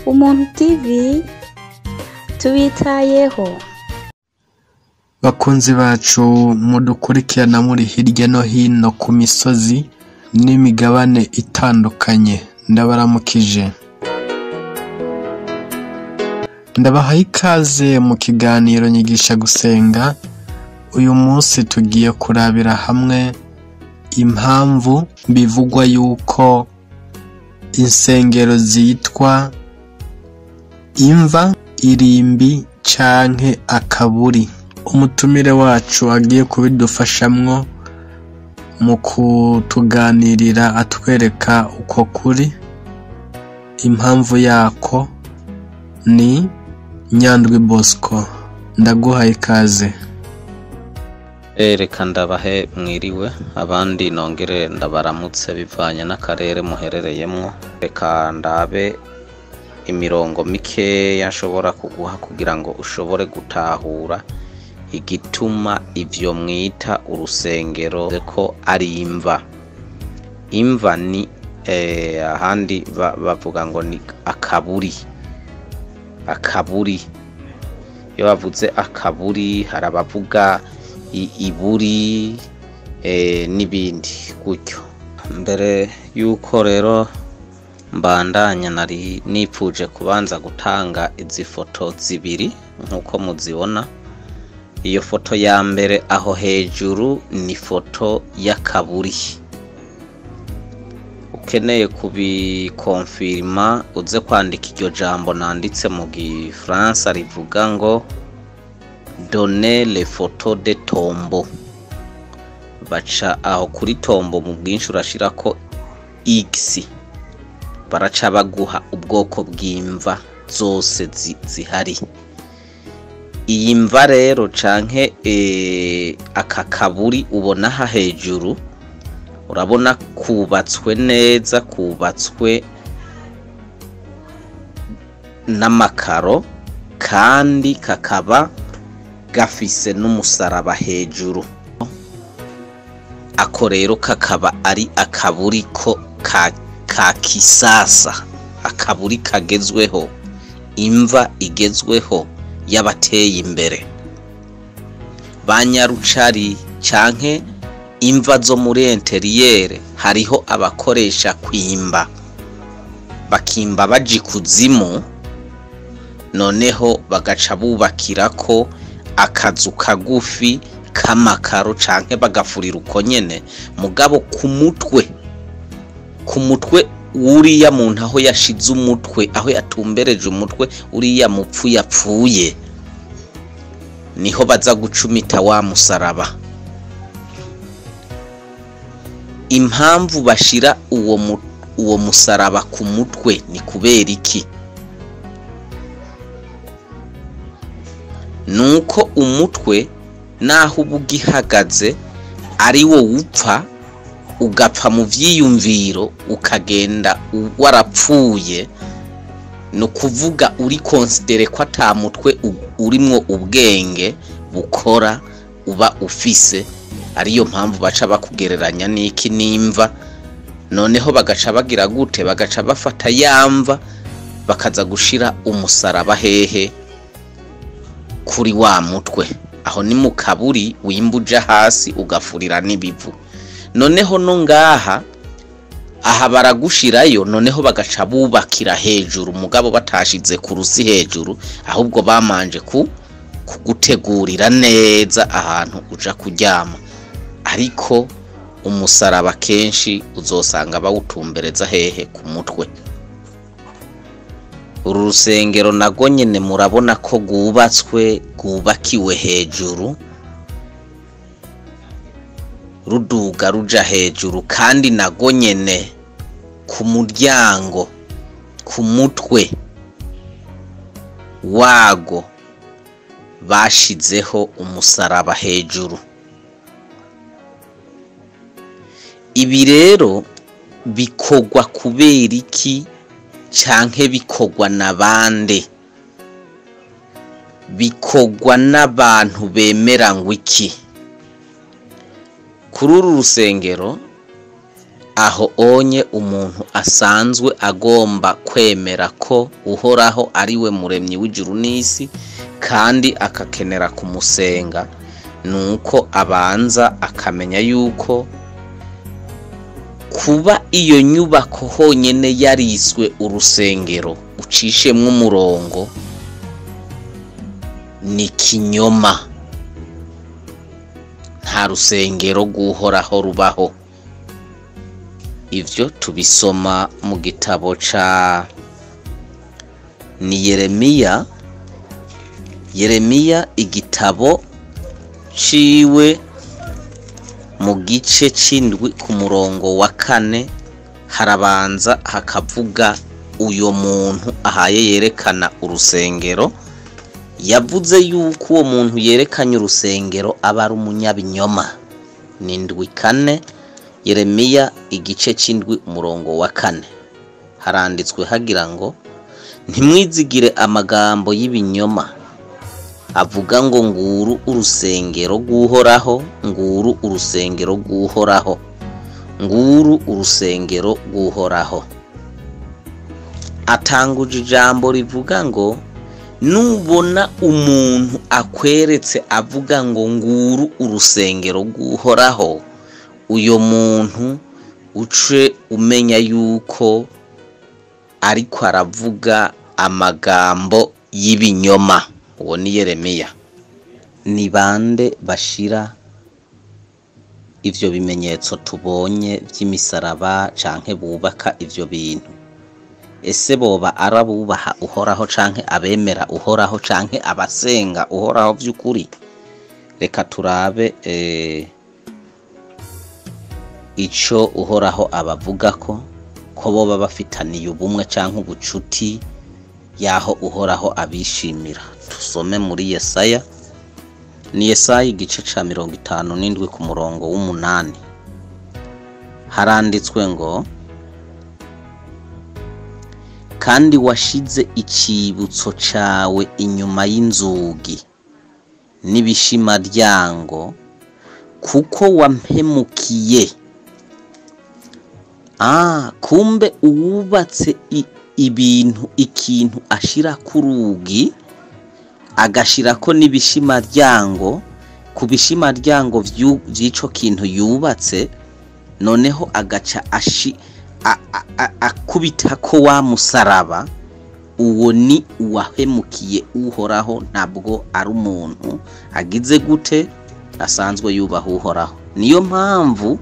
Umuntu TV tubitayeho. Bakunzi bacu mudukurikirana muri hirya no hino ku misozi n'imigabane itandukanye, ndabaramukije. Ndabahaye ikaze mu kiganiro Nyigisha Gusenga. Uyu munsi tugiye kurabira hamwe impamvu bivugwa yuko insengero zitwa imva, irimbi canke akaburi. Umutumire wacu agiye kubidufashamwo mu kutuganirira atwereka uko kuri, impamvu yako ni Nyandwi Bosco. Ndaguhaye ikaze. Reka ndabahe mwiriwe, abandi nongere ndabaramutse bivanye n'akarere muherereyemwo. Reka ndabe imirongo mikeya nshobora kuguha kugira ngo ushobore gutahura igituma ivyo mwita urusengero ko ari imva. Imva ni ahandi bavuga ngo ni akaburi. Akaburi, iyo bavuze akaburi hari abavuga iburi n'ibindi gutyo. Mbere yuko rero mbandanya, nari nipfuje kubanza gutanga izi foto zibiri nk'uko muzibona. Iyo foto ya mbere aho hejuru ni foto y'akaburi. Ukeneye kubikonfirima uze kwandika iryo jambo nanditse mu gifaransa rivuga ngo "Donner les photos de tombeau". Baca aho kuri tombeau mu bwinshi urashirako X, baraca baguha ubwoko bw'imva zose zihari. Iyi mva rero canke aka kaburi ubona aha hejuru, urabona kubatswe neza, kubatswe n'amakaro kandi kakaba gafise n'umusaraba hejuru. Ako rero kakaba ari akaburi ko ka kisasa, akaburi kagezweho, imva igezweho y'abateye imbere, ba nyarucari canke imva zo muri intérieur. Hariho abakoresha kwimba, bakimba baja ikuzimu, noneho bagaca bubakirako akazu kagufi k'amakaro canke bagafurira uko nyene. Mugabo ku mutwe wuriya muntu, aho yashize umutwe, aho yatumbereje umutwe uriya mupfu yapfuye, niho baza gucumita wa musaraba. Impamvu bashira uwo musaraba ku mutwe ni kubera iki? Nuko umutwe naho uba ugihagaze ari wo upfa, ugapfa mu vyiyumviro, ukagenda warapfuye. Ni ukuvuga uri considéré ko ata mutwe urimwo ubwenge bukora uba ufise. Ariyo mpamvu baca bakugereranya n'iki? N'imva. Noneho bagaca bagira gute? Bagaca bafata yamva, bakaza gushira umusaraba hehe? Kuri wa mutwe. Aho ni mu kaburi wimba uja hasi ugafurira n'ibivu. Noneho no ngaha aha baragushirayo, noneho bagaca bubakira hejuru, mugabo batashize ku rusi hejuru, ahubwo bamanje ku kugutegurira neza ahantu uja kuryama. Ariko umusaraba kenshi uzosanga bawutumbereza hehe? Ku mutwe. Uru rusengero nago nyene murabona ko rwubatswe, rwubakiwe hejuru, ruduga ruja hejuru, kandi nago nyene ku muryango, ku mutwe wago bashizeho umusaraba hejuru. Ibi rero bikorwa kubera iki, canke bikorwa na bande? Bikorwa n'abantu bemera ngo iki? Kuri uru rusengero Aho onye umuntu asanzwe agomba kwemera ko Uhoraho ari we muremyi w'ijuru n'isi kandi akakenera kumusenga, nuko abanza akamenya yuko kuba iyo nyubako honyene yariswe urusengero ucishemwo umurongo ni kinyoma. Nta rusengero rw'Uhoraho rubaho. Ivyo tubisoma mu gitabo ca ni Yeremiya, Yeremiya igitabo ciwe mu gice c'indwi ku murongo wa 4 harabanza hakavuga uyo muntu ahaye yerekana urusengero. Yavuze yuko uwo muntu yerekanye urusengero aba ari umunyabinyoma. Ni 7:4, Yeremiya igice c'indwi umurongo wa 4 haranditswe hagira ngo: ntimwizigire amagambo y'ibinyoma avuga ngo nguru urusengero rw'Uhoraho, nguru urusengero rw'Uhoraho, nguru urusengero rw'Uhoraho. Atanguje ijambo rivuga ngo nubona umuntu akweretse avuga ngo nguru urusengero rw'Uhoraho, uyo muntu uce umenya yuko ariko aravuga amagambo y'ibinyoma. Uwo ni Yeremiya. Ni bande bashira ivyo bimenyetso tubonye vy'imisaraba canke bubaka ivyo bintu? Ese boba arabubaha Uhoraho canke abemera Uhoraho canke abasenga Uhoraho vy'ukuri? Reka turabe ico Uhoraho abavugako, ko boba bafitaniye ubumwe canke ubucuti yaho Uhoraho abishimira. Tusome muri Yesaya, ni Yesaya igice ca 57 ku murongo w'8. Haranditswe ngo: kandi washize icibutso cawe inyuma y'inzugi n'ibishimaryango, kuko wampemukiye. Kumbe uwubatse ibintu ikintu ashira kurugi agashirako n'ibishimaryango, ku bishimaryango vy'ico kintu yubatse, noneho agaca akubitako wa musaraba, uwo ni uwahemukiye Uhoraho, ntabwo ari umuntu agize gute asanzwe yubaha Uhoraho. Niyo mpamvu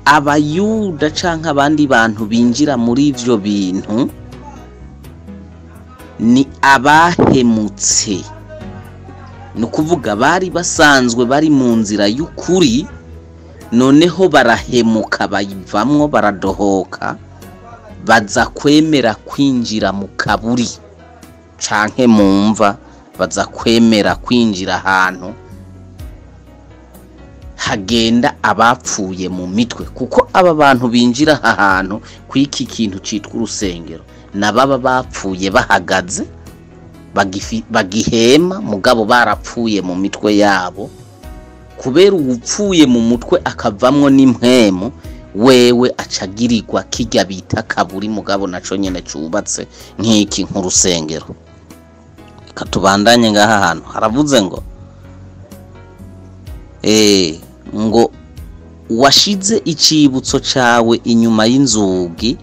abayuda canke abandi bantu binjira muri ivyo bintu ni abahemutse. Ni ukuvuga bari basanzwe bari mu nzira y'ukuri, noneho barahemuka bayivamwo baradohoka, baza kwemera kwinjira mu kaburi canke mu mva, baza kwemera kwinjira ahantu hagenda abapfuye mu mitwe. Kuko aba bantu binjira aha hantu kw'iki kintu citwa urusengero nababa bapfuye bahagaze bagihema, mugabo barapfuye mu mitwe yabo. Kubera uwupfuye mu mutwe akavamwo n'impwemu, wewe acagirirwa kirya bita kaburi, mugabo naco nyene cubatse nk'iki nk'urusengero. Reka tubandanye ngaha hantu haravuze ngo ngo washize icibutso cawe inyuma y'inzugi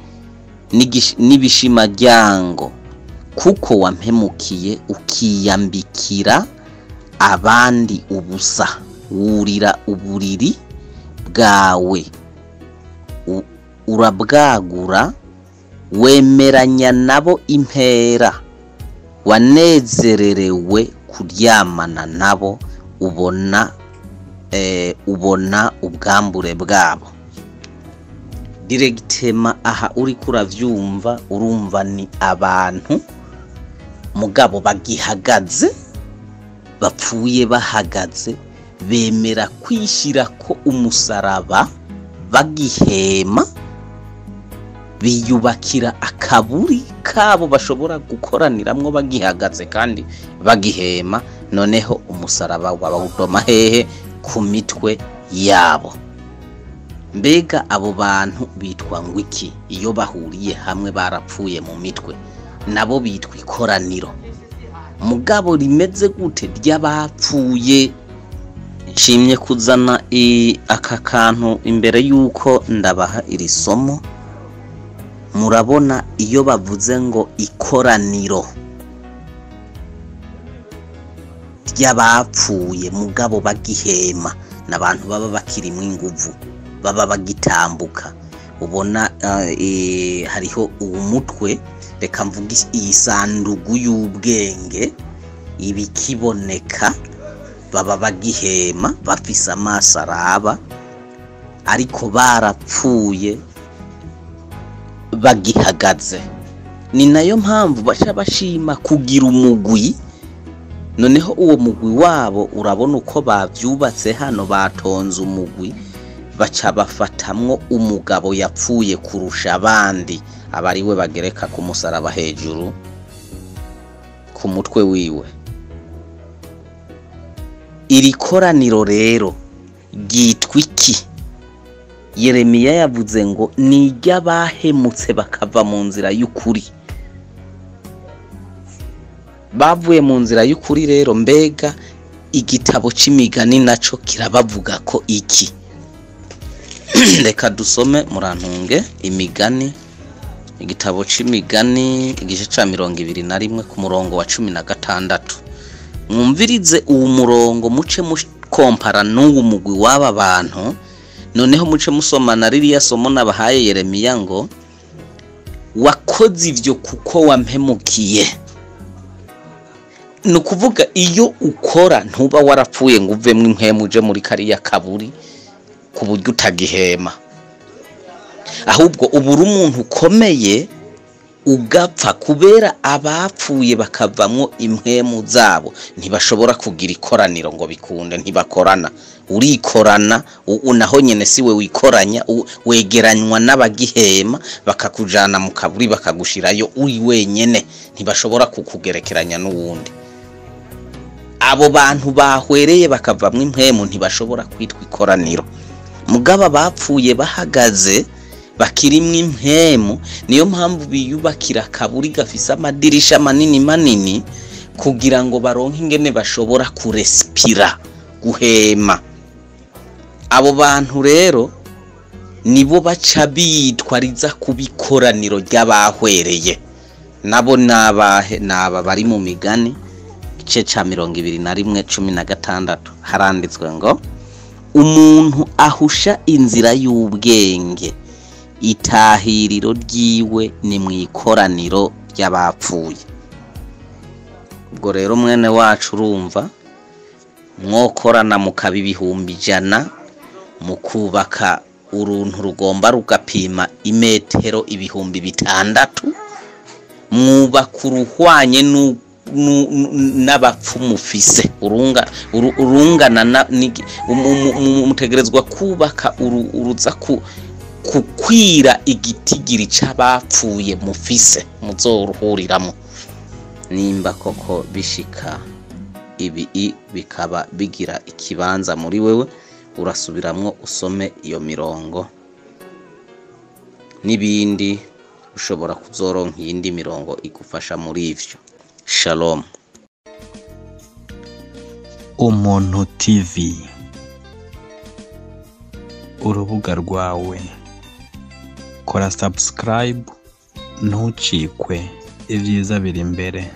n'ibishimaryango, kuko wampemukiye ukiyambikira abandi ubusa, wurira uburiri bwawe urabwagura, wemeranya nabo impera, wanezererewe kuryamana nabo, ubona ubwambure bwabo. Directement aha uriko uravyumva, urumva ni abantu mugabo bagihagaze, bapfuye bahagaze, bemera kwishira ko umusaraba bagihema, biyubakira akaburi kabo bashobora gukoraniramwo bagihagaze kandi bagihema, noneho umusaraba wabawudoma hehe? Ku mitwe yabo. Mbega abo bantu bitwa ngo iki iyo bahuriye hamwe barapfuye mu mitwe? Nabo bitwa ikoraniro, mugabo rimeze gute? Ry'abapfuye. Nshimye kuzana aka kantu imbere y'uko ndabaha iri somo. Murabona iyo bavuze ngo ikoraniro ry'abapfuye mugabo bagihema, n'abantu baba bakirimwo inguvu, baba bagitambuka. Ubona hariho umutwe, reka mvuge iyi sandugu y'ubwenge ibikiboneka, baba bagihema, bafise amaso araba, ariko barapfuye bagihagaze. Ni nayo mpamvu baca bashima kugira umugwi. Noneho uwo mugwi wabo urabona uko bavyubatse hano, batonze umugwi, baca bafatamwo umugabo yapfuye kurusha abandi, aba ari we bagereka ku musaraba hejuru ku mutwe wiwe. Iri koraniro rero ryitwa iki? Yeremiya yavuze ngo ni iry'abahemutse bakava mu nzira y'ukuri. Bavuye mu nzira y'ukuri rero, mbega igitabo c'imigani naco kirabavuga ko iki? Reka dusome, murantunge, imigani, igitabo c'imigani igice ca 21 ku murongo wa 16. Mwumvirize uwu murongo, muce mukompara n'uwu mugwi w'aba bantu. Noneho muce musoma na ririya somo nabahaye Yeremiya ngo wakoze ivyo kuko wampemukiye. Ni ukuvuga iyo ukora ntuba warapfuye ngo uvemwo impwemu uje muri kariya kaburi ku buryo utagihema, ahubwo uba uri umuntu ukomeye ugapfa. Kubera abapfuye bakavamwo impwemu zabo ntibashobora kugira ikoraniro ngo bikunde, ntibakorana. Urikorana, naho nyene siwe wikoranya, wegeranywa n'abagihema bakakujana mu kaburi bakagushirayo uri wenyene, ntibashobora kukugerekeranya n'uwundi. Abo bantu bahwereye bakavamwo impwemu ntibashobora kwitwa ikoraniro. Mugabo bapfuye bahagaze bakirimwo impwemu, niyo mpamvu biyubakira akaburi gafise amadirisha manini manini kugira ngo baronke ingene bashobora kurespira, guhema. Abo bantu rero nibo baca bitwariza kubikoraniro ry'abahwereye. Nabo nabahe? Naba bari mu migani igice ca 21:16, haranditswe ngo umuntu ahusha inzira y'ubwenge, itahiriro ryiwe ni mu ikoraniro ry'abapfuye. Ubwo rero mwene wacu, urumva mwokorana mukaba 100,000, mukubaka uruntu rugomba rugapima imetero 6000, mwubaka uruhwanye n'abapfu mufise, urungana mutegerezwa kubaka uruza kukwira igitigiri c'abapfuye mufise muzoruhuriramo. Nimba koko bishika ibi bikaba bigira ikibanza muri wewe, urasubiramwo usome iyo mirongo n'ibindi, ushobora kuzoronka iyindi mirongo igufasha muri ivyo. Shalom. Umuntu TV, urubuga rwawe, kora subscribe ntucikwe, ibyiza biri imbere.